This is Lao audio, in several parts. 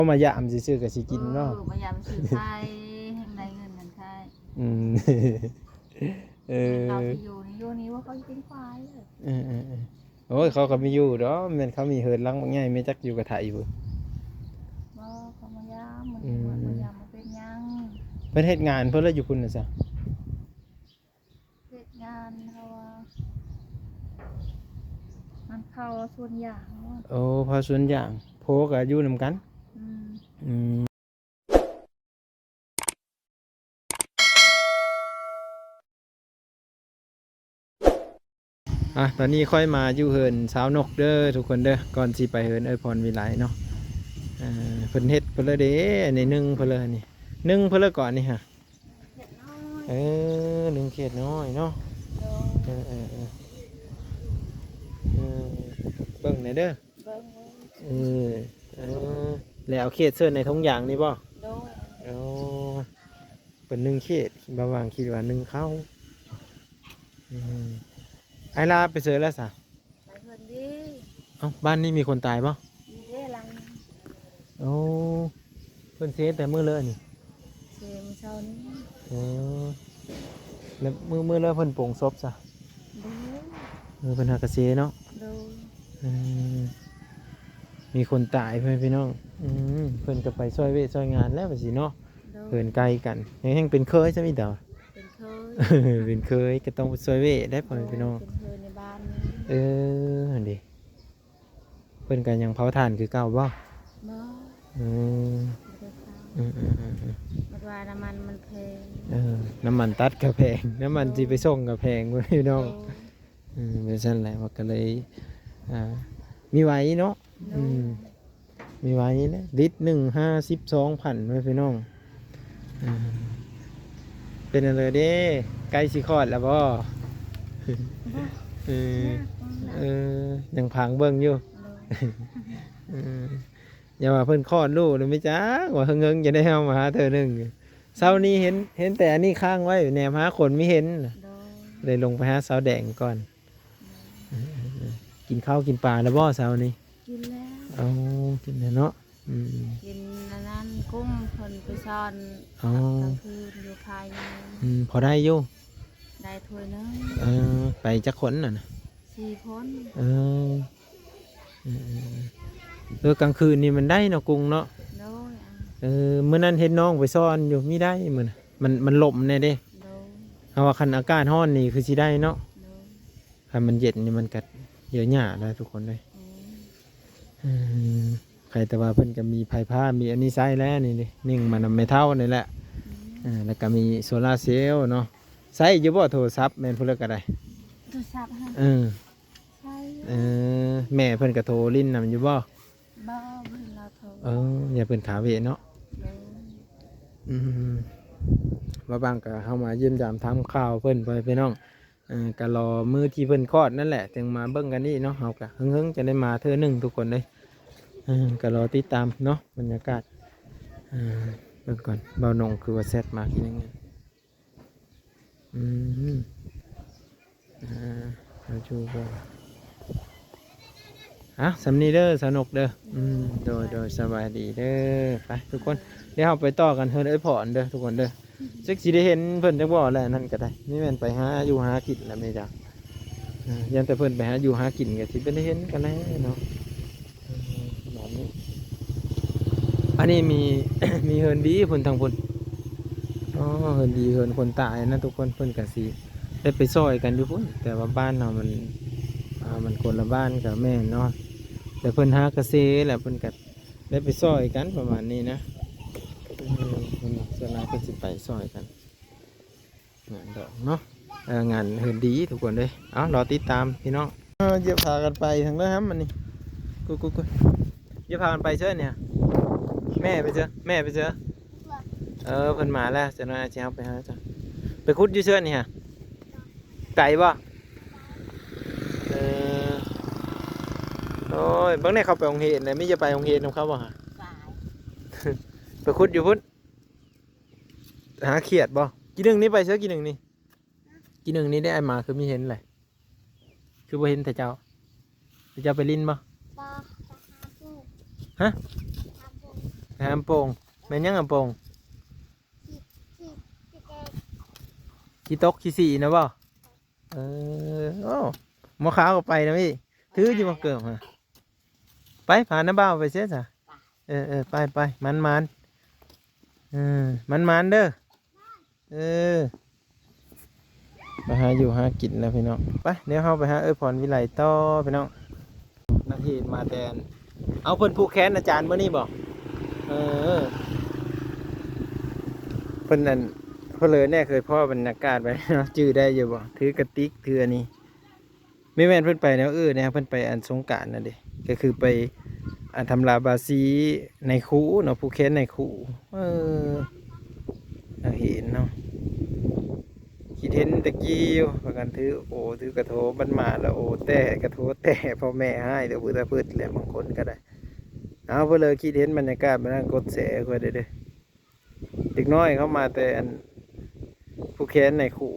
ເຂົາມາຢາມຊື່ໆກໍຊິກິນເນາະ ເອີ ມາຢາມຊື້ໄຂ່ ແຮ່ງໄດ້ເງິນນັ້ນໄຂ່ ອືມ ເອີ ເຂົາຊິຢູ່ນີ້ ຢູ່ນີ້ວ່າເຂົາຊິກິນຄວາຍເລີຍ ເອີໆໆ ໂອ້ຍ ເຂົາກໍມີຢູ່ດອກ ແມ່ນເຂົາມີເຮືອນຫຼັງບັກໃຫຍ່ ແມ່ນຈັກຢູ່ກະໄທພຸ້ນ ບໍ່ ເຂົາມາຢາມ ມື້ນີ້ ອືມ ມາຢາມ ບໍ່ເປັນຫຍັງ ເພິ່ນເຮັດງານເພິ່ນລະຢູ່ພຸ້ນນະຊະ ເຮັດງານເຂົາວ່າ ງານເຂົາສວນຢາງ ໂອ້ ເຜົາສວນຢາງ ຜົວກໍຢູ່ນຳກັນ ອືມ ອືມ. ອ່ະ ຕອນນີ້ຂ້ອຍມາຢູ່ເຮືອນຊາວນົກເດີທຸກຄົນເດີ ກ່ອນຊິໄປເຮືອນເອື້ອຍພອນວິໄລເນາະ ເອີ ເພິ່ນເຮັດເພິ່ນລະເດ ອັນນີ້ໜຶ່ງເພິ່ນລະ ອັນນີ້ໜຶ່ງເພິ່ນລະ ກ່ອນນີ້ຫະ ເຂດນ້ອຍ ເອີ ໜຶ່ງເຂດນ້ອຍເນາະ ໂດຍ ເອີໆໆ ເອີ ເບິ່ງແດ່ເດີ ເບິ່ງ ເອີ ເອີ ແລ້ວເອົາເຂດເຊີນໃນຖົງຢາງນີ້ບໍ່? ໂດຍ ໂອ້ ເປັນໜຶ່ງເຂດ ບາງຫວ່າງຄິດວ່າໜຶ່ງເຂົ້າ ອືມ ອ້າຍລາໄປໃສແລ້ວສະ? ໄປເຮືອນດີ ເອົ້າ ບ້ານນີ້ມີຄົນຕາຍບໍ່? ມີເດ້ຫຼັງ ໂອ້ ເພິ່ນເສຍແຕ່ມື້ເລີນີ້? ເສຍມື້ເຊົ້ານີ້ ເອີ ແລ້ວມື້ ມື້ເລີເພິ່ນປົງສົບຊະ? ບໍ່ ເອີ ເພິ່ນຫາກະເສຍເນາະ ໂດຍ ອືມ ມີຄົນຕາຍ ພໍ່ແມ່ພີ່ນ້ອງ ອືມ ເພິ່ນກໍໄປຊ່ອຍວຽກຊ່ອຍງານແລ້ວວ່າຊີ້ເນາະ ໂດຍ ເຮືອນໃກ້ກັນ ແຮ່ງເປັນເຂີຍຊະມີແຕ່ວ່າ ເປັນເຂີຍ ເປັນເຂີຍກໍຕ້ອງໄປຊ່ອຍວຽກໄດ໋ ພໍ່ແມ່ພີ່ນ້ອງ ເປັນເຂີຍໃນບ້ານນີ້ ເອີ ຫັ້ນເດ ເພິ່ນກໍຍັງເຜົາຖ່ານຄືເກົ່າບໍ່? ບໍ່ ອືມ ບໍ່ໄດ້ເຜົາ ອືມໆໆໆ ບັດວ່ານ້ຳມັນມັນແພງ ເອີ ນ້ຳມັນຕັດກໍແພງ ນ້ຳມັນ ໂດຍ ຊິໄປສົ່ງກໍແພງ ພີ່ນ້ອງ ໂດຍ ເອີ ແບບຊັ້ນແຫຼະ ມັນກໍເລີຍ ອ່າ ມີໄຫວເນາະ ໂດຍ ອືມ ມີໄຫວແຫຼະ ລິດໜຶ່ງຫ້າສິບສອງພັນ ພີ່ນ້ອງ ເປັນຈັ່ງໃດເດ້ ໃກ້ຊິຄອດແລ້ວບໍ່? ເອີ ເອີ ຍັງພັງເບິ່ງຢູ່ ເອີ ຢ່າວ່າເພິ່ນຄອດລູກນະ ມີຈັກວ່າເຫິງໆ ຈະໄດ້ເຮົາມາຫາເທື່ອໜຶ່ງ ເຊົ້ານີ້ເຫັນ ເຫັນແຕ່ອັນນີ້ຄ້າງໄວ້ ແນມຫາຄົນມີເຫັນ ໂດຍ ເລີຍລົງໄປຫາສາວແດງກ່ອນ ເອີ ເອີ ເອີ ກິນເຂົ້າກິນປາແລ້ວບໍ່ເຊົ້ານີ້? ກິນແລ້ວ ເອົາ ກິນແລ້ວເນາະ ອືມ ກິນອັນນັ້ນ ກຸ້ງເພິ່ນໄປຊ່ອນ ເອົາ ກາງຄືນຢູ່ພາຍໃຫຍ່ ອືມ ພໍໄດ້ຢູ່ ໄດ້ຖ້ວຍໜຶ່ງ ເອີ ໄປຈັກຄົນນັ້ນນະ? ສີ່ຄົນ ເອີ ເອີ ເອີ ກາງຄືນນີ້ມັນໄດ້ເນາະ ກຸ້ງເນາະ ໂດຍ ເອີ ມື້ນັ້ນເຫັນນ້ອງໄປຊ່ອນຢູ່ ມີໄດ້ມື້ນັ້ນ ມັນ ມັນລົມແດ່ເດ້ ໂດຍ ເຮົາວ່າຄັນອາກາດຮ້ອນນີ້ຄືຊິໄດ້ເນາະ ໂດຍ ຄັນມັນເຢັນນີ້ມັນກະເຍອະຍາກນະທຸກຄົນເອີຍ ອືມ ເອີ ໃຄແຕ່ວ່າເພິ່ນກະມີໄຟຟ້າ ມີອັນນີ້ໃຊ້ແລ້ວນີ້ ນີ້ມານຳແມ່ເຖົ້ານີ້ແຫຼະ ອືມ ເອີ ແລ້ວກະມີໂຊລາເຊວເນາະ ໃຊ້ຢູ່ບໍ່ໂທລະສັບ ແມ່ນຜູ້ເລີກກະໄດ້ ໂທລະສັບຫັ້ນ ເອີ ໃຊ້ ເອີ ແມ່ເພິ່ນກະໂທຫຼິ້ນນຳຢູ່ບໍ່? ບໍ່ ບໍ່ເຫັນລາວໂທ ເອີ ຢ່າເພິ່ນຄາເວະເນາະ ໂດຍ ອືມ ວ່າບາງກະເຮົາມາຢ້ຽມຢາມຖາມຂ່າວເພິ່ນ ພໍ່ແມ່ພີ່ນ້ອງ ເອີ ກະລໍມື້ທີ່ເພິ່ນຄອດນັ້ນແຫຼະ ຈຶ່ງມາເບິ່ງກັນອີກເນາະ ເຮົາກະເຫິງໆ ຈະໄດ້ມາເທື່ອໜຶ່ງທຸກຄົນເອີຍ ເອີ ກະລໍຕິດຕາມເນາະ ບັນຍາກາດ ເອີ ເບິ່ງກ່ອນ ບ່າວໜົງຄືວ່າແຊັດມາຄືຫຍັງ ອືມ ອ່າ ເອົາຢູ່ບໍ່ ອ່ະ ສ່ຳນີ້ເດີ ສາວນົກເດີ ອືມ ໂດຍ ໂດຍ ສະບາຍດີເດີ ໄປທຸກຄົນ ດຽວເຮົາໄປຕໍ່ກັນເຮືອນເອື້ອຍພອນເດີທຸກຄົນເດີ ຈັກຊິໄດ້ເຫັນເພິ່ນຈັກບໍ່ແຫຼະ ອັນນັ້ນກໍໄດ້ ນີ້ແມ່ນໄປຫາຢູ່ຫາກິນແຫຼະແມ່ນຈ້າ ເອີ ຢ້ານແຕ່ເພິ່ນໄປຫາຢູ່ຫາກິນກໍຊິບໍ່ໄດ້ເຫັນກັນແຫຼະເນາະ ເອີ ປະມານນີ້ ອັນນີ້ມີ ມີເຮືອນດີພຸ້ນທາງພຸ້ນ ອໍ ເຮືອນດີເຮືອນຄົນຕາຍນະທຸກຄົນ ເພິ່ນກໍຊິໄດ້ໄປຊ່ອຍກັນຢູ່ພຸ້ນ ແຕ່ວ່າບ້ານເຮົາມັນ ອ່າ ມັນຄົນລະບ້ານກໍແມ່ນເນາະ ແຕ່ເພິ່ນຫາກະເຊແຫຼະ ເພິ່ນກໍໄດ້ໄປຊ່ອຍກັນປະມານນີ້ນະ ເອີ ສ່ວນຫຼາຍເພິ່ນຊິໄປຊ່ອຍກັນ ງານດອກເນາະ ເອີ ງານເຮືອນດີທຸກຄົນເອີຍ ເອົາ ລໍຕິດຕາມພີ່ນ້ອງ ເອີ ຢ່າພາກັນໄປທາງເດີຫັ້ນ ອັນນີ້ ກຸ ກຸ ກຸ ຢ່າພາກັນໄປເຊີນີ້ ແມ່ໄປເຊີ ແມ່ໄປເຊີ ເອີ ເພິ່ນມາແລ້ວ ຈັກໜ້ອຍຊິເອົາໄປຫາເຈົ້າ ໄປຂຸດຢູ່ເຊີນີ້ຫະ ໄກບໍ່? ເອີ ໂອ້ຍ ເບິ່ງແດ່ ເຂົາໄປໂຮງຮຽນແລ້ວ ມີຈະໄປໂຮງຮຽນນຳເຂົາບໍ່ຫະ? ໄປ ໄປຂຸດຢູ່ພຸ້ນ ຫາຂຽດບໍ່? ກີໜຶ່ງນີ້ໄປເຊີ ກີໜຶ່ງນີ້ ກີໜຶ່ງນີ້ໄດ້ອ້າຍມາ ຄືມີເຫັນແຫຼະ ຄືບໍ່ເຫັນແຕ່ເຈົ້າ ແຕ່ເຈົ້າໄປຫຼິ້ນບໍ່? ບໍ່ ໄປຫາປູກ ຮະ? ຫາປູກ ຫາໂປ່ງ ແມ່ນຫຍັງອາໂປ່ງ? ຂີ້ຕົກຂີ້ສີນະບໍ່? ເອີ ໂອ້ ໝໍຂາວກໍໄປນຳອີກ ຖືຢູ່ບໍ່ເກີບຫະ? ໄປ ພານ້າບ່າວໄປເສຍຊະ. ເອີໆ ໄປໆ ໝານໆ ເອີ ໝານໆເດີ. ເອີ ໄປຫາຢູ່ຫາກິນແລ້ວພີ່ນ້ອງ. ໄປ ດຽວເຮົາໄປຫາເອື້ອຍພອນວິໄລຕໍ່ພີ່ນ້ອງ. ນັກຮຽນມາແຕ່ ເອົາ ເພິ່ນຜູກແຂນອາຈານມື້ນີ້ບໍ່? ເອີ ເພິ່ນນັ້ນ ເພິ່ນເລີຍແນ່ເຄີຍພໍ້ບັນຍາກາດໄວ້ເນາະ ຈື່ໄດ້ຢູ່ບໍ່? ຖືກະຕິກ ຖືອັນນີ້. ແມ່ນໆ ເພິ່ນໄປແນວອື່ນນະ ເພິ່ນໄປອັນສົງການນັ້ນເດ້ ກໍຄືໄປ ອັນ ທຳລາບາຊີນາຍຄູເນາະ ຜູກແຂນນາຍຄູ. ເອີ ນັກຮຽນເນາະ ຄິດເຫັນແຕ່ກີ້ຢູ່ ພາກັນຖືໂອ ຖືກະໂທ ບັດມາແລ້ວໂອແຕກ ກະໂທແຕກ ພໍ່ແມ່ຮ້າຍເດີ ປຶດຕາປຶດແຫຼະ ບາງຄົນກໍໄດ້. ເອົາ ເພິ່ນເລີຍຄິດເຫັນບັນຍາກາດ ມານັ່ງກົດແຊໃຫ້ຂ້ອຍແດ່ເດີ. ເດັກນ້ອຍເຂົາມາແຕ່ອັນຜູກແຂນນາຍຄູ.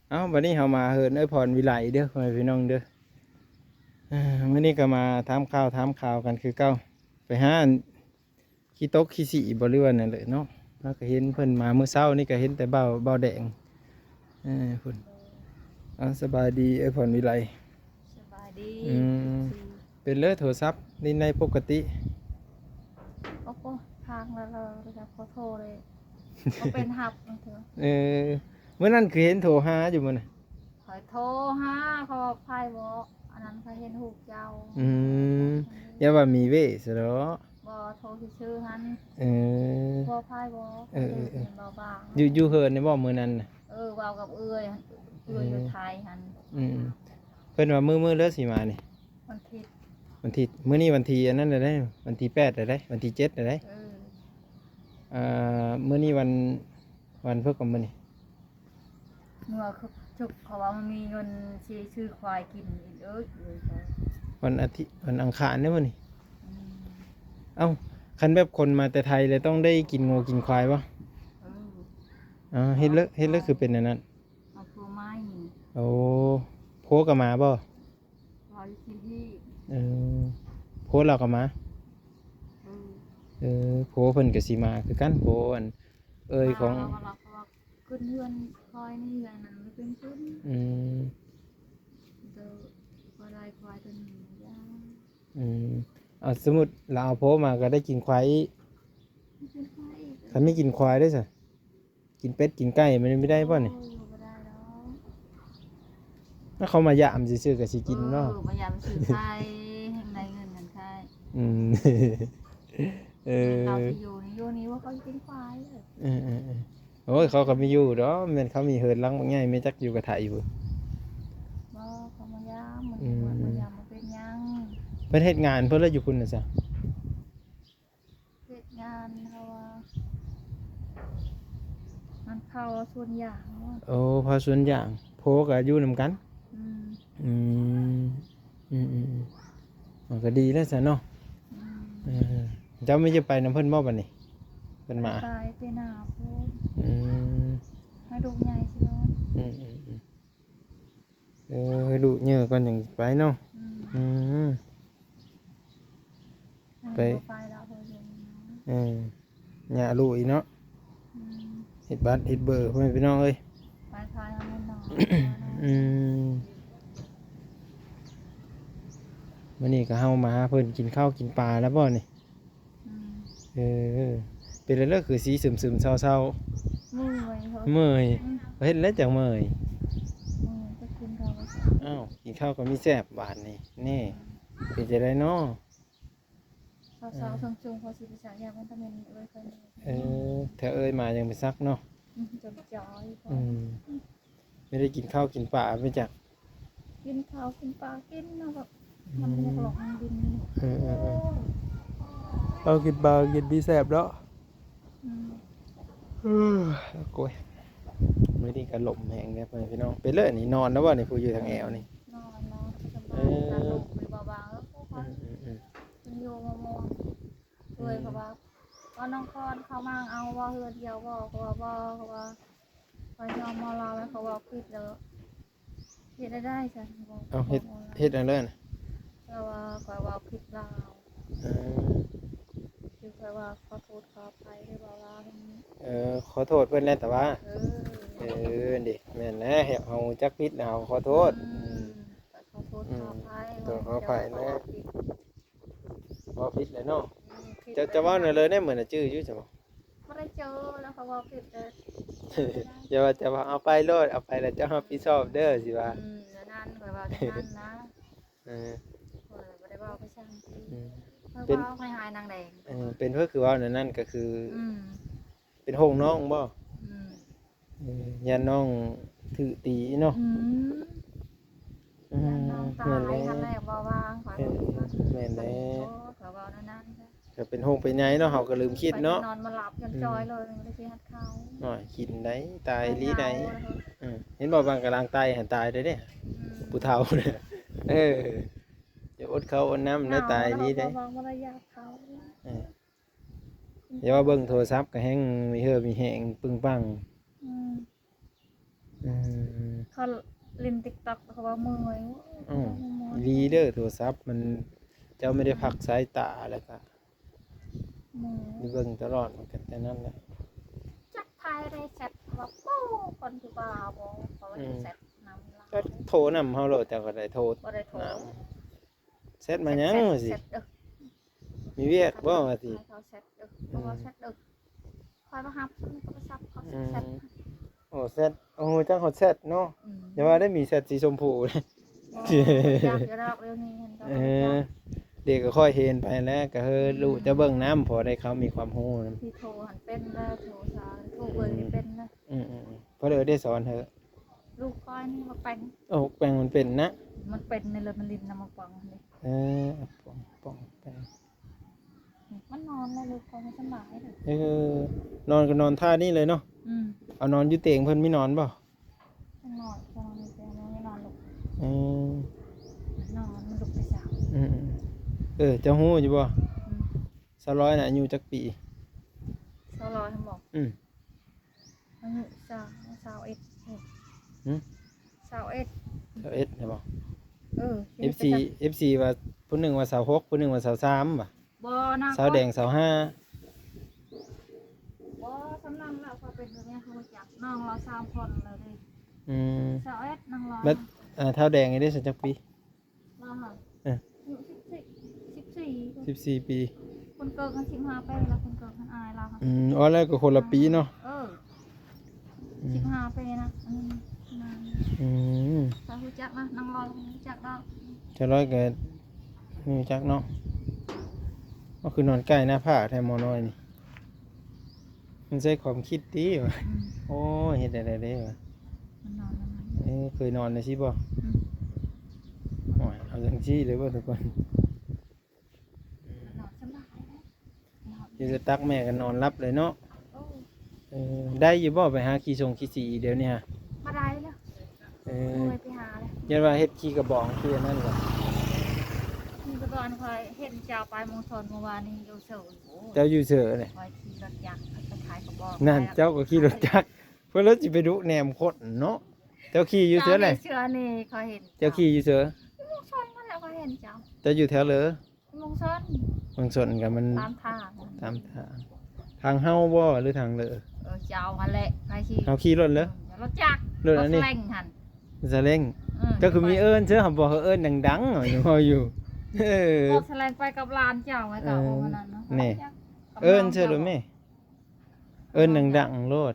ເອົ້າ ບັດນີ້ເຮົາມາເຮືອນເອື້ອຍພອນວິໄລເດີ ພໍ່ແມ່ພີ່ນ້ອງເດີ. ເອີ ມື້ນີ້ກໍມາຖາມຂ່າວ ຖາມຂ່າວກັນຄືເກົ່າ ໄປຫາອັນ ຂີ້ຕົກຂີ້ສີບໍ່ ຫຼືວ່າແນວໃດເນາະ. ເຮົາກໍເຫັນເພິ່ນມາມື້ເຊົ້ານີ້ ກໍເຫັນແຕ່ບ່າວ ບ່າວແດງ. ເອີ ພຸ້ນ. ເອົາ ສະບາຍດີເອື້ອຍພອນວິໄລ. ສະບາຍດີ. ອືມ ເປັນເລີໂທລະສັບນີ້ໃນປົກກະຕິ? ໂອ້ໂຫ ທາງລະເລີແລ້ວ ຂໍໂທເລີຍ ບໍ່ເປັນຮັບນຳເທື່ອ. ເອີ ມື້ນັ້ນຄືເຫັນໂທຫາຢູ່ມື້ນັ້ນ. ຂ້ອຍໂທຫາ ເຂົາວ່າໃຜບໍ່ ອັນນັ້ນ ຂ້ອຍເຫັນຮູບເຈົ້າ. ອືມ ຢ່າວ່າມີເວຊະດອກ. ບໍ່ ໂທຊື່ໆຫັ້ນ. ເອີ ບໍ່ໃຜບໍ່. ເອີໆໆ ເຫັນເບົາບາງ ຢູ່ ຢູ່ເຮືອນນີ້ບໍ່ມື້ນັ້ນນະ? ເອີ ເວົ້າກັບເອື້ອຍ ເອື້ອຍຢູ່ໄທຫັ້ນ. ອືມ ເພິ່ນວ່າມື້ ມື້ເລີຊິມານີ້ ວັນທິດ ວັນທິດ. ມື້ນີ້ວັນທີອັນນັ້ນແລ້ວເດ້ ວັນທີແປດແລ້ວເດ້ ວັນທີເຈັດແລ້ວເດ້. ເອີ ອ່າ ມື້ນີ້ວັນ ວັນພຸດກັບມື້ນີ້ ເມື່ອ ເຂົາວ່າມັນມີເງິນຊິຊື້ຄວາຍກິນອີກເອີຍ. ວັນອາທິດ ວັນອັງຄານເດ້ມື້ນີ້. ອືມ ເອົ້າ ຄັນແບບຄົນມາແຕ່ໄທແລ້ວຕ້ອງໄດ້ກິນງົວກິນຄວາຍບໍ່? ເອີ ເຮັດເລີ ເຮັດເລີຄືເປັນອັນນັ້ນ. ເອົາຜົວໃໝ່. ໂອ້ ຜົວກໍມາບໍ່? ເຂົາຢູ່ທີ່ ເອີ ຜົວລາວກໍມາ. ເອີ ເອີ ຜົວເພິ່ນກໍຊິມາຄືກັນ ຜົວອັນເອື້ອຍຂອງ ວ່າລາວກໍວ່າຂຶ້ນເຮືອນຄອຍນີ້ ເຮືອນນັ້ນມັນເປັນຂຶ້ນ. ອືມ ເດີ ບໍ່ໄດ້ຄວາຍຕົວນີ້ຢ່າ. ອືມ ເອົາ ສົມມຸດລາວເອົາຜົວມາກໍໄດ້ກິນຄວາຍອີກ. ໄດ້ກິນຄວາຍອີກ. ຄັນມີກິນຄວາຍເດ້ຊະ ກິນເປັດກິນໄກ່ມັນໄດ້ບໍ່ນີ້? ໂອ້ຍ ບໍ່ໄດ້ດອກ. ຖ້າເຂົາມາຢາມຊື່ໆກໍຊິກິນເນາະ. ເອີ ມາຢາມຊື່ໃສ່ ແຮ່ງໄດ້ເງິນນັ້ນໃຊ້. ອືມ ເອີ ເຂົາຊິຢູ່ນີ້ ຢູ່ນີ້ວ່າເຂົາຊິກິນຄວາຍ. ເອີໆໆ ໂອ້ຍ ເຂົາກໍມີຢູ່ດອກ ແມ່ນເຂົາມີເຮືອນຫຼັງບັກໃຫຍ່ ແມ່ນຈັກຢູ່ກະໄທພຸ້ນ. ບໍ່ ເຂົາມາຢາມ ມື້ນີ້ ອືມ ເພິ່ນມາຢາມ ບໍ່ເປັນຫຍັງ. ເພິ່ນເຮັດງານເພິ່ນລະຢູ່ພຸ້ນນະຊະ. ເຮັດງານເຂົາວ່າ ມັນເຜົາສວນຢາງ. ໂອ້ ເຜົາສວນຢາງ ຜົວກໍຢູ່ນຳກັນ. ອືມ ອືມ ອືມໆໆ ມັນກໍດີແລ້ວຊະເນາະ. ອືມ ເອີ ເຈົ້າມີຈະໄປນຳເພິ່ນບໍ່ບັດນີ້? ເພິ່ນມາ ໄປແຕ່ໜ້າພຸ້ນ. ອືມ ໃຫ້ລູກໃຫຍ່ຊິເນາະ. ອືມໆໆ ເອີ ໃຫ້ລູກເຍີກ່ອນຈັ່ງໄປເນາະ. ອືມ ອືມ ໄປ ໄປແລ້ວ ເອີ ຍາລູກອີກເນາະ. ອືມ ເຮັດບັດເຮັດເບີ ພໍ່ແມ່ພີ່ນ້ອງເອີຍ. ໄປພາຍເອົາເງິນໜໍ. ອືມ ມື້ນີ້ກໍເຮົາມາຫາເພິ່ນກິນເຂົ້າກິນປາແລ້ວບໍ່ນີ້? ອືມ ເອີ ເປັນແລ້ວຄືສີຊຶມໆເສົ້າໆ. ເມື່ອຍ ເມື່ອຍ. ອືມ ເຮັດແລ້ວຈັ່ງເມື່ອຍ. ເມື່ອຍ ໄປກິນເຂົ້າ. ອ້າວ ກິນເຂົ້າກໍມີແຊບບາດນີ້. ນີ້ ອືມ ເປັນຈັ່ງໃດເນາະ? ເຊົ້າໆ ອືມ ຊຸ່ມໆ ພໍຊິໄປສັກຢາ ມັນກໍແມ່ນເອື້ອຍຂ້ອຍນີ້. ເອີ ຖ້າເອື້ອຍມາຍັງໄປສັກເນາະ. ອືມ ຈົນຈອຍ. ອືມ ໄມ່ໄດ້ກິນເຂົ້າກິນປາໄປຈັກ. ກິນເຂົ້າກິນປາກິນເນາະ ແບບ ອືມ ມັນຢາກຫຼອກມັນດິນ. ເອີໆໆ ເຂົ້າກິນປາກິນດີແຊບເນາະ. ອືມ ເອີ ໂອ້ຍ ມື້ນີ້ກໍລົມແຮງເດ້ ພໍ່ແມ່ພີ່ນ້ອງ. ເປັນເລີຍນີ້ ນອນແລ້ວບໍ່ນີ້ ຜູ້ຢູ່ທາງແອວນີ້? ນອນ ນອນສະບາຍ. ເອີ ຕາລົງໄປເບົາໆ ເອີ ອືມໆໆ ມັນຢູ່ມະມ່ວງ. ເອີ ອືມ ເຂົາວ່າ ວ່ານ້ອງຄອນເຂົ້າມາເອົາບໍ່ ເຮືອນດຽວບໍ່? ເຂົາວ່າ ບໍ່ ເຂົາວ່າ ຂ້ອຍຍອມເອົາລາວແລ້ວ ເຂົາເວົ້າຜິດແລ້ວ. ເຮັດໄດ້ຊັ້ນ. ເອົາ ເຮັດ ເຮັດອັນເລີຍນະ. ລາວວ່າຂ້ອຍເວົ້າຜິດລາວ. ເອີ ຄືຂ້ອຍວ່າຂໍໂທດຂໍອະໄພເດີ ເວົ້າລາວໃຫ້. ເອີ ຂໍໂທດເພິ່ນແຫຼະ ແຕ່ວ່າ ເອີ ເອີ ເດ້ ແມ່ນແຫຼະ ເຮົາຮູ້ຈັກຜິດ ເຮົາຂໍໂທດ. ອືມ ອືມ ຂໍໂທດ ອືມ ຂໍອະໄພ ຂໍໂທດຂໍອະໄພແຫຼະ. ເວົ້າຜິດແຫຼະເນາະ. ອືມ ຜິດ ເຈົ້າ ເຈົ້າເວົ້າແນວໃດແດ່ ມື້ນັ້ນຈື່ຢູ່ຊັ້ນບໍ່? ບໍ່ໄດ້ຈື່ ແລ້ວເຂົາເວົ້າຜິດເດີ. ຢ່າວ່າ ເຈົ້າວ່າເອົາໄປໂລດ ເອົາໄປແລ້ວເຈົ້າຮັບຜິດຊອບເດີ ຊິວ່າ. ອືມ ແນວນັ້ນ ຂ້ອຍເວົ້າແນວນັ້ນນະ. ເອີ ຂ້ອຍບໍ່ໄດ້ເວົ້າໄປຊ່າງ. ອືມ ຂ້ອຍ ເປັນ ເວົ້າ ຂ້ອຍຫາຍນາງແດງ. ເອີ ເປັນເພິ່ນຄືເວົ້າແນວນັ້ນ ກໍຄື ອືມ ເປັນຫ່ວງນ້ອງບໍ່? ອືມ ເອີ ຢ້ານນ້ອງຖືກຕີເນາະ. ອືມ ອືມ ຢ້ານນ້ອງຕາຍຫັ້ນແຫຼະ ບໍ່ວ່າຂ້ອຍ. ເອີ ແມ່ນແຫຼະ ໂອ້ ຂ້ອຍເວົ້າແນວນັ້ນ. ກໍເປັນຫ່ວງເປັນໃຍເນາະ ເຮົາກໍລືມຄິດເນາະ. ຂ້ອຍນອນບໍ່ຫຼັບ ຈົອຍເລີຍ ອືມ ບໍ່ໄດ້ຊິຮັດເຂົ້າ. ໂອ້ຍ ກິນໄດ້ ຕາຍອີ່ຫຼີໄດ໋. ເອີ ເຫັນບໍ່ ບາງກະລາງໄຕຫັ້ນຕາຍໄດ້ເດ້. ອືມ ຜູ້ເຖົ້າ. ເອີ ຢ່າອົດເຂົ້າອົດນ້ຳນະ ຕາຍອີ່ຫຼີໄດ໋. ເອີ ຢ່າວ່າເບິ່ງໂທລະສັບກໍແຮ່ງມີເຫີມີແຮງປຶງປັງ. ອືມ ອືມ ເຂົາຫຼິ້ນຕິກຕັອກ ເຂົາວ່າເມື່ອຍ. ອືມ ດີເດີ ໂທລະສັບມັນ ເຈົ້າໄມ່ໄດ້ພັກສາຍຕາ ແລ້ວກໍ ເມື່ອຍ ໄດ້ເບິ່ງຕະຫຼອດ ມັນກໍແຕ່ນັ້ນແຫຼະ. ຈັກໃຜໄດ້ແຊັດວ່າ ໂອ້ ຄົນທີ່ວ່າບໍ່ ເຂົາວ່າ ອືມ ແຊັດນຳລາວ. ກໍໂທນຳເຮົາໂລດ ເຈົ້າກໍໄດ້ໂທ. ບໍ່ໄດ້ໂທນຳ. ແຊັດມາຫຍັງວ່າຊິ ແຊັດເດີ ມີວຽກບໍ່ວ່າຊິ ໃຫ້ເຂົາແຊັດເດີ. ອືມ ເຂົາວ່າແຊັດເດີ ຂ້ອຍບໍ່ຮັບໂທລະສັບ ເຂົາ ອືມ ແຊັດ. ໂອ້ ແຊັດ ໂອ້ ຮູ້ຈັກຮອດແຊັດເນາະ. ອືມ ຢ່າວ່າໄດ້ມີແຊັດສີຊົມພູ. ບໍ່ ຈັກຢູ່ດອກດຽວນີ້ຫັ້ນ. ເອີ ເດັກກໍຄ່ອຍເຫັນໄປແລ້ວ ກໍເຮີ ອືມ ລູກຈະເບິ່ງນຳ ພໍໄດ້ເຂົາມີຄວາມຮູ້ນຳ. ທີ່ໂທຫັ້ນເປັນແລ້ວ ໂທສາ ໂທເບິ່ງນີ້ເປັນແລ້ວ. ອືມ ອືມ ອືມ ເພິ່ນເອີ້ນໄດ້ສອນເຮີ. ລູກຂ້ອຍນີ້ບັກແປ້ງ. ໂອ້ ບັກແປ້ງມັນເປັນນະ ມັນເປັນນີ້ແຫຼະ ມັນຫຼິ້ນນຳບັກປອງນີ້. ເອີ ປອງ ປອງ ແປ້ງ ມັນນອນແລ້ວລູກຂ້ອຍມັນສະບາຍເດ້. ເອີ ນອນກໍນອນທ່ານີ້ເລີຍເນາະ. ອືມ ເອົານອນຢູ່ຕຽງເພິ່ນມີນອນບໍ່? ນອນ ນອນຢູ່ຕຽງ ນອນຢູ່ ນອນລຸກ. ອືມ ນອນ ມັນລຸກແຕ່ເຊົ້າ. ອືມ ເອີ ເຈົ້າຮູ້ຢູ່ບໍ່? ອືມ ສາວລອຍນະອາຍຸຈັກປີ? ສາວລອຍຫັ້ນບໍ່? ອືມ ອາຍຸຊາວ ຊາວເອັດ. ຫື? ຊາວເອັດ. ຊາວເອັດແມ່ນບໍ່? ເອີ ເອັຟຊີ ເອັຟຊີວ່າ ຜູ້ໜຶ່ງວ່າຊາວຫົກ ຜູ້ໜຶ່ງວ່າຊາວສາມ ວ່າ ບໍ່ນະ ຊາວແດງຊາວຫ້າ. ບໍ່ ສ່ຳນັ້ນແຫຼະ ເຂົາເປັນແບບນີ້ ເຂົາຮູ້ຈັກ ນ້ອງລາວສາມຄົນແລ້ວເດ້. ອືມ ຊາວເອັດ ນ້ອງລາວ. ບັດ ເອີ ທ້າວແດງນີ້ໄດ້ສັກຈັກປີ? ລາວຫະ ເອີ ອາຍຸສິບສີ່ ສິບສີ່ ສິບສີ່ປີ. ຄົນເກີດມັນສິບຫ້າປີແລ້ວ ຄົນເກີດມັນອາຍລາວຫະ. ອືມ ອໍ ແລ້ວກໍຄົນລະປີເນາະ. ເອີ ອືມ ສິບຫ້າປີນະ. ອືມ ອືມ ກໍຮູ້ຈັກນະ ນາງລອຍກໍຮູ້ຈັກດອກ. ຈະລອຍກໍຮູ້ຈັກເນາະ. ກໍຄືນອນໃກ້ໜ້າຜາແທ້ໝໍນ້ອຍນີ້. ມັນໃຊ້ຄວາມຄິດຕິວ່າ. ອືມ ໂອ້ຍ ເຮັດແນວໃດເດ້ວ່າ. ມັນນອນ ມັນນອນ ເອີ ເຄີຍນອນຈັ່ງຊີ້ບໍ່? ອືມ ໂອ້ຍ ເອົາຈັ່ງຊີ້ເລີຍບໍ່ທຸກຄົນ. ນອນສະບາຍເດ້ ນອນ ຢູ່ແຕ່ຕັກແມ່ກໍນອນຫຼັບເລີຍເນາະ. ໂອ້ ເອີ ໄດ້ຢູ່ບໍ່ໄປຫາຂີ້ສົງຂີ້ສີດຽວນີ້ຫະ? ບໍ່ໄດ້ແລ້ວ. ເອີ ເມື່ອຍໄປຫາແລ້ວ. ຢ້ານວ່າເຮັດຂີ້ກະບອງຄືອັນນັ້ນບໍ່? ຂີ້ກະບອງ ຂ້ອຍເຫັນເຈົ້າໄປເມືອງຊົນເມື່ອວານນີ້ຢູ່ເຊີ. ໂອ້ ເຈົ້າຢູ່ເຊີແຫຼະ. ຂ້ອຍຂີ່ລົດຈັກໄປຂາຍກະບອງ. ນັ້ນ ເຈົ້າກໍຂີ່ລົດຈັກ ເພິ່ນລະຊິໄປດຸແນມຄົນເນາະ. ເຈົ້າຂີ່ຢູ່ເຊີແຫຼະ. ເຈົ້າຢູ່ເຊີນີ້ ຂ້ອຍເຫັນ ເຈົ້າຂີ່ຢູ່ເຊີ? ຢູ່ເມືອງຊົນນັ້ນແຫຼະ ຂ້ອຍເຫັນເຈົ້າ. ເຈົ້າຢູ່ແຖວເລີ? ເມືອງຊົນ. ເມືອງຊົນກໍມັນຕາມທາງ ຕາມທາງ. ທາງເຮົາບໍ່ ຫຼືທາງເລີ? ເອີ ເຈົ້າຫັ້ນແຫຼະ ໃຜຂີ່. ເຮົາຂີ່ລົດເລີ? ອືມ ລົດຈັກ ລົດອັນນີ້ ລົດສະເລັງຫັ້ນ. ສະເລັງ. ເອີ ກໍຄືມີເອີ້ນເຊີ ເຮົາບໍ່ເອີ້ນດັງໆ ເຮົາຢູ່ ເອີ ລົດສະເລັງໄປກັບຫຼານເຈົ້າໄງ. ເອີ ກໍບໍ່ນັ້ນເນາະ. ນີ້ ເອີ້ນເຊີໂລດແມ່ ເອີ້ນດັງໆໂລດ.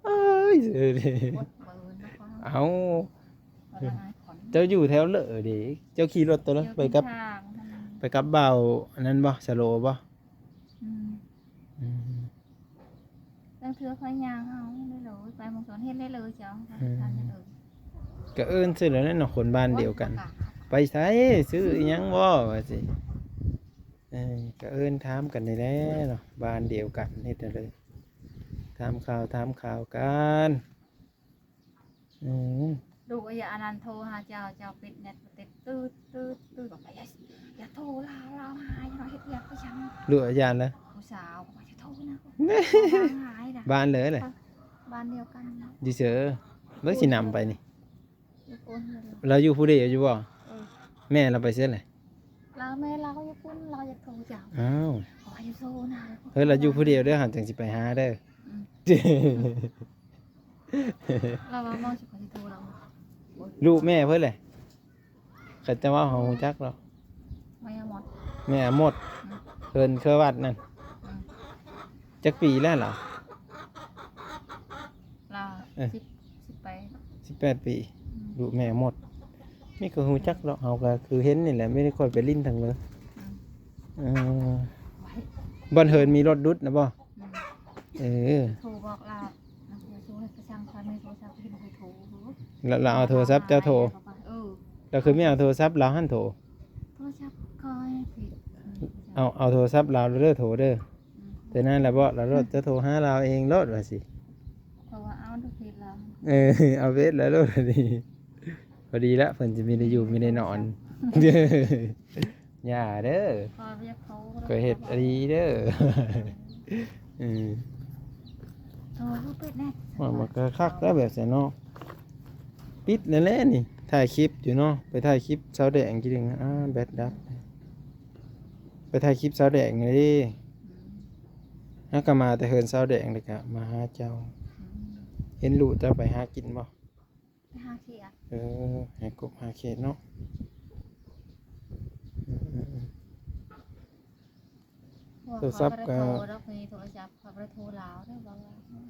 ເອີຍ ເອີ ເອີ ເອົາ ເຈົ້າຢູ່ແຖວເລີເດ? ເຈົ້າຂີ່ລົດຕົວເລີ ໄປກັບ ໄປກັບບ່າວອັນນັ້ນບໍ່? ສະໂລບໍ່? ອືມ ອືມ ລາງເທື່ອຂ້ອຍຍ່າງເອົາເລີຍ ໄປໝ່ອງສອນເຮັດເລີເຈົ້າ. ອືມ ກໍເອີ້ນຊື່ແລ້ວເນາະ ຄົນບ້ານດຽວກັນ. ໄປໃສ? ຊື້ອີ່ຫຍັງບໍ່? ວ່າຊິ. ເອີ ກໍເອີ້ນຖາມກັນນີ້ແຫຼະເນາະ ບ້ານດຽວກັນ ເຮັດຈັ່ງໃດ ຖາມຂ່າວ ຖາມຂ່າວກັນ. ອືມ ລູກ ອາຍາ ອັນນັ້ນໂທຫາເຈົ້າ ເຈົ້າປິດແນັດບໍ່ຕິດ ຕື້ດ ຕື້ດ ຕື້ດ ບອກ ຢ່າ ຢ່າໂທລາວ ລາວຫາຍເນາະ ເຮັດວຽກຄືຫຍັງ. ລູກ ອາຍານະ ຜູ້ສາວ ບອກວ່າ ຢ່າໂທນະ ລາວຫາຍນະ. ບ້ານເລີແຫຼະ ບ້ານດຽວກັນເນາະ. ຢູ່ເຊີ? ເບິ່ງຊິນຳໄປນີ້. ຢູ່ພຸ້ນ ລາວຢູ່ຜູ້ດຽວຢູ່ບໍ່? ເອີ ແມ່ລາວໄປໃສແຫຼະ? ລາວ ແມ່ລາວກໍຢູ່ພຸ້ນ ລາວຢາກໂທເຈົ້າ. ອ້າວ ຂໍຢູ່ໂທນະ ເຮີ້ຍ ລາວຢູ່ຜູ້ດຽວເດີ້ ຫາ ຈັ່ງຊິໄປຫາເດີ້. ອືມ ລາວວ່າມອງຊິຂໍຊິໂທລາວ ລູກແມ່ເພິ່ນແຫຼະ. ເຂົາເຈົ້າເວົ້າເຮົາຮູ້ຈັກດອກ ແມ່ອາມົດ ແມ່ອາມົດ. ອືມ ເພິ່ນເຄີຍວັດນັ້ນ. ອືມ ຈັກປີແລ້ວລາວ? ລາວ ເອີ ສິບ ສິບແປດ ສິບແປດປີ. ອືມ ລູກແມ່ອາມົດ ມີກໍຮູ້ຈັກດອກ ເຮົາກໍຄືເຫັນນີ້ແຫຼະ ມີແຕ່ຂ້ອຍໄປຫຼິ້ນທາງເລີ. ອືມ ເອີ ໄວ້ ບ່ອນເຮີນມີລົດດຸດນະບໍ່? ອືມ ເອີ ໂທບອກລາວ ນຳໂທໄປສັ່ງຂ້ອຍ ມີໂທລະສັບເຫັນຂ້ອຍໂທ ລະ ລະເອົາໂທລະສັບເຈົ້າໂທ. ເອີ ລະຄືມີເອົາໂທລະສັບລາວຫັ້ນໂທ ໂທລະສັບຂ້ອຍຜິດ. ເອົາ ເອົາໂທລະສັບລາວເດີ ໂທເດີ. ອືມ ແຕ່ນັ້ນລະບອກລາວໂລດ ເຈົ້າໂທຫາລາວເອງໂລດວ່າຊີ້ ເພາະວ່າເອົາເຟສລາວ. ເອີ ເອົາເຟສລາວໂລດນີ້ ພໍດີລະ ເພິ່ນຊິມີໄດ້ຢູ່ມີໄດ້ນອນ. ຢ່າເດີ ຂ້ອຍຢາກໂທ ຂ້ອຍເຮັດອີ່ຫຼີເດີ. ເອີ ໂທຄືປິດແນ່ ມັນກໍຄັກແລ້ວແບບຊັ້ນເນາະ. ປິດແລ້ວແຫຼະນີ້ ຖ່າຍຄລິບຢູ່ເນາະ ໄປຖ່າຍຄລິບສາວແດງກີ້ໜຶ່ງ ອ້າ ແບັດດັບ ໄປຖ່າຍຄລິບສາວແດງເດ້. ອືມ ເຮົາກໍມາແຕ່ເຮືອນສາວແດງ ແລ້ວກໍມາຫາເຈົ້າ. ອືມ ເຫັນລູກເຈົ້າໄປຫາກິນບໍ່? ໄປຫາຂຽດ. ເອີ ຫາກົບຫາຂຽດເນາະ. ອືມໆໆ ໂທລະສັບກໍ ຂ້ອຍບໍ່ໄດ້ໂທດອກ ມີໂທລະສັບ ຂ້ອຍບໍ່ໄດ້ໂທລາວເດີ ວ່າ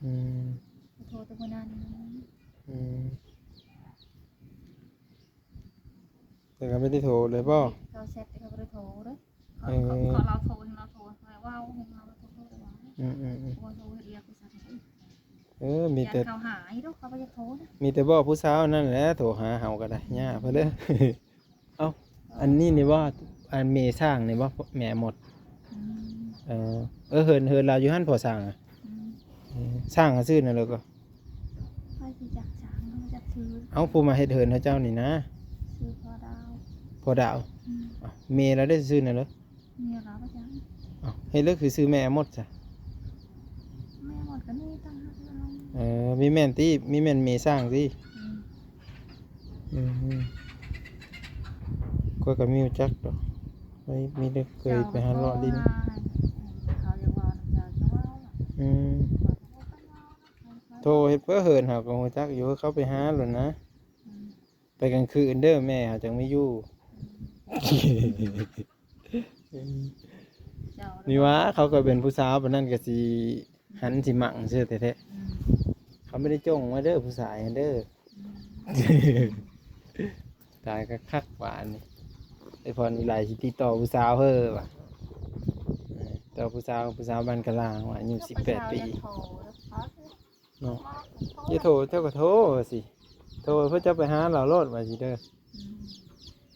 ອືມ ໂທແຕ່ມື້ນັ້ນ. ອືມ ແຕ່ກໍບໍ່ໄດ້ໂທເລີຍບໍ່? ເຂົາແຊັດ ເຂົາບໍ່ໄດ້ໂທເດີ. ເອີ ເຂົາ ເຂົາ ລາວໂທ ລາວໂທ ລາວເວົ້າ ລາວໂທ ລາວເວົ້າ. ອືມໆໆ ເຂົາໂທເຮັດວຽກຢູ່ຊັ້ນ. ເອີ ມີແຕ່ ເຂົາຫາອີກດອກ ເຂົາບໍ່ຢາກໂທນະ. ມີແຕ່ບອກຜູ້ສາວນັ້ນແຫຼະ ໂທຫາເຮົາກໍໄດ້ ຫຍ້າເພິ່ນເດີ. ເອົ້າ ອັນນີ້ນີ້ບໍ່ ອັນແມ່ສ້າງນີ້ບໍ່ ແມ່ໝົດ? ອືມ ເອີ ເອີ ເຮືອນ ເຮືອນລາວຢູ່ຫັ້ນ ພໍ່ສ້າງ. ອືມ ເອີ ສ້າງຊື່ຫຍັງເລີຍກໍ? ຂ້ອຍຊິຈັກຊ່າງ ເຮົາຈັກຊື່. ເອົ້າ ຜູ້ມາເຮັດເຮືອນເຂົາເຈົ້ານີ້ນະ ຊື່ພໍ່ດາວ. ພໍ່ດາວ. ອືມ ເອົ້າ ແມ່ລາວເດ ຊື່ຫຍັງເລີຍ? ແມ່ລາວບໍ່ຈັກ. ເອົ້າ ເຮັດເລີຍຄືຊື່ແມ່ໝົດຊະ? ແມ່ໝົດກໍມີຕ່າງຫາກ. ເອີ ມີແມ່ນຕິ ມີແມ່ນແມ່ສ້າງຕິ? ອືມ ອືມ ຂ້ອຍກໍມີຮູ້ຈັກດອກ ຂ້ອຍມີແຕ່ເຄີຍໄປຫາເລາະຫຼິ້ນ. ເຈົ້າໂທຫາ ເຂົາຢາກເວົ້ານຳເຈົ້າ ເຈົ້າເວົ້າ. ອືມ ໂທເຮັດເພື່ອເຫີນ ເຮົາກໍຮູ້ຈັກຢູ່ ເຂົາໄປຫາໂລດນະ. ອືມ ໄປກາງຄືນເດີ ແມ່ເຮົາຈັ່ງມີຢູ່. ອືມ ເຈົ້າ ນີ້ຫວາ ເຂົາກໍເປັນຜູ້ສາວປານນັ້ນກໍຊິຫັນຊິມັກຊື່ແທ້ໆ. ອືມ ເຂົາບໍ່ໄດ້ຈົ່ງມາເດີ ຜູ້ຊາຍຫັ້ນເດີ. ອືມ ຕາຍຄັກໆ ຫວານີ້ ໄອ້ພອນອີຫຼາຍຊິຕິດຕໍ່ຜູ້ສາວເຮີວ່າ ເອີ ຕໍ່ຜູ້ສາວ ຜູ້ສາວບ້ານກະລາງວ່າອາຍຸສິບແປດປີ. ເນາະ ຢ່າໂທ ເຈົ້າກໍໂທວ່າຊິ ໂທເພື່ອເຈົ້າໄປຫາລາວໂລດວ່າຊິເດີ. ອືມ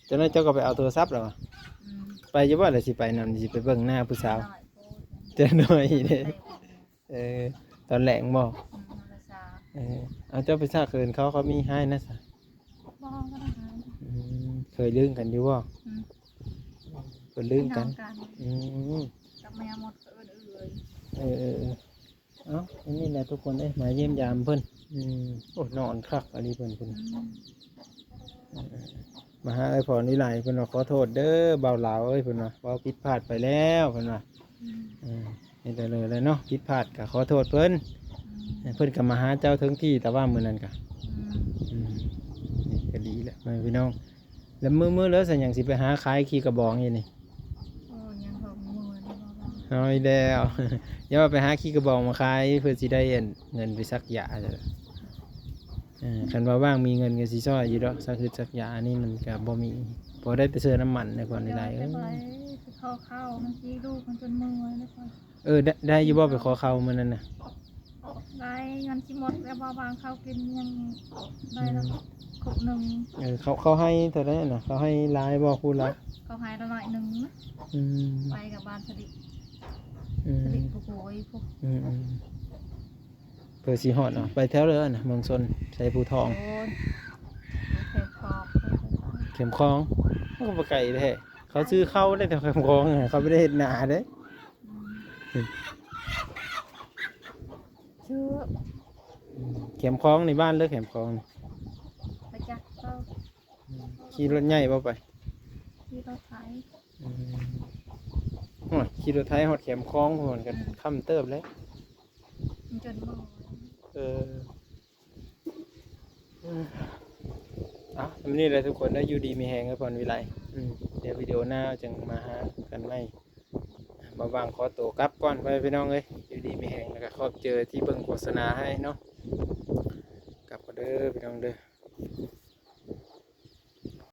ຈັ່ງນັ້ນເຈົ້າກໍໄປເອົາໂທລະສັບລາວວ່າ. ອືມ ໄປຢູ່ບໍ່ລະ ຊິໄປນຳ ຊິໄປເບິ່ງໜ້າຜູ້ສາວ. ນ້ອຍໂພດ ຈະນ້ອຍເດ້. ເອີ ຕອນແລງບໍ່? ອືມ ໂທລະສັບ. ເອີ ເອົາ ເຈົ້າໄປສາເຂີນເຂົາ ເຂົາມີໃຫ້ນະຊະ. ບໍ່ ບໍ່ໄດ້ໃຫ້. ອືມ ເຄີຍລຶ້ງກັນຢູ່ບໍ່? ອືມ ເພິ່ນລຶ້ງກັນ. ອືມ ກັບແມ່ໝົດ ເອີ້ນເອື້ອຍ. ເອີໆ ເອົ້າ ອັນນີ້ແຫຼະທຸກຄົນເອີຍ ມາຢ້ຽມຢາມເພິ່ນ. ອືມ ໂອ້ ນອນຄັກອີ່ຫຼີເພິ່ນ ເພິ່ນ. ອືມ ເອີ ມາຫາເອື້ອຍພອນວິໄລ ເພິ່ນວ່າ ຂໍໂທດເດີບ່າວລາວເອີຍ ເພິ່ນວ່າ ເວົ້າຜິດພາດໄປແລ້ວ ເພິ່ນວ່າ. ອືມ ເອີ ເຮັດໄດ້ເລີຍແຫຼະເນາະ ຜິດພາດກໍຂໍໂທດເພິ່ນ. ອືມ ເພິ່ນກໍມາຫາເຈົ້າເຖິງທີ່ ແຕ່ວ່າມື້ນັ້ນກໍ. ອືມ ອືມ ນີ້ກໍດີແຫຼະ ພີ່ນ້ອງ. ແລ້ວມື້ ມື້ເລີຍຊັ້ນ ຫຍັງຊິໄປຫາຂາຍຂີ້ກະບອງຢູ່ນີ້? ໂອ້ ຍັງເຖິງມື້ນີ້ບໍ່ ເອົາອີກແລ້ວ ຢ່າວ່າໄປຫາຂີ້ກະບອງມາຂາຍ ເພື່ອຊິໄດ້ອັນເງິນໄປສັກຢາ. ເອີ ຄັນວ່າວ່າງມີເງິນກໍຊິຊ່ອຍຢູ່ດອກ ສັກຮຶດສັກຢາ ອັນນີ້ມັນກໍບໍ່ມີ ພໍໄດ້ແຕ່ເຊື່ອນ້ຳມັນໃນຄວາມໃດເອີຍ. ຂໍເຂົ້າມັນຊິລູກມັນຈົນເມື່ອຍແລ້ວ. ເອີ ໄດ້ ໄດ້ຢູ່ບໍ່ ໄປຂໍເຂົ້າມື້ນັ້ນນະ? ໄດ້ ເງິນຊິໝົດແລ້ວບໍ່ ວາງເຂົ້າກິນຍັງໄດ້ແລ້ວ. ອືມ ຄົບໜຶ່ງ. ເອີ ເຂົາ ເຂົາໃຫ້ເທົ່າໃດນະ? ເຂົາໃຫ້ຫຼາຍບໍ່ ຄູລະ? ເຂົາໃຫ້ລະໜ້ອຍໜຶ່ງ. ອືມ ໄປກັບບ້ານສະລິ. ອືມ ສະລິຜູ້ໂກຍຜູ້. ອືມໆ ເພື່ອຊິຮອດເນາະ ໄປແຖວເລີນະ ເມືອງຊົນ ໄຊພູທອງ. ໂອ້ຍ ແຂມຂອງ ແຂມຂອງ ມັນກໍບໍ່ໄກແທ້. ເຂົາຊື້ເຂົ້າໄດ້ແຖວແຄມຂອງ ເຂົາບໍ່ໄດ້ເຮັດນາເດ້. ອືມ ຊື້ ອືມ ແຄມຂອງນີ້ ບ້ານເລີກແຄມຂອງນີ້ ໄປຈັກ ໄປ ອືມ ຂີ່ລົດໃຫຍ່ບໍ່ໄປ? ຂີ່ລົດໄຖ ອືມ ໂອ້ຍ ຂີ່ລົດໄຖຮອດແຄມຂອງພຸ້ນ ກໍ ອືມ ຄ່ຳເຕີບແລ້ວ ຈົນບໍ່ ເອີ ເອົາ ສ່ຳນີ້ແຫຼະທຸກຄົນເດີ ຢູ່ດີມີແຮງເດີ ພອນວິໄລ. ອືມ ດຽວວິດີໂອໜ້າຈຶ່ງມາຫາກັນໃໝ່. ບ່າວຫວ່າງຂໍໂຕກັບກ່ອນ ພໍ່ແມ່ພີ່ນ້ອງເອີຍ. ຢູ່ດີມີແຮງ ແລ້ວກໍຂອບໃຈທີ່ເບິ່ງໂຄສະນາໃຫ້ເນາະ. ກັບກ່ອນເດີພີ່ນ້ອງເດີ.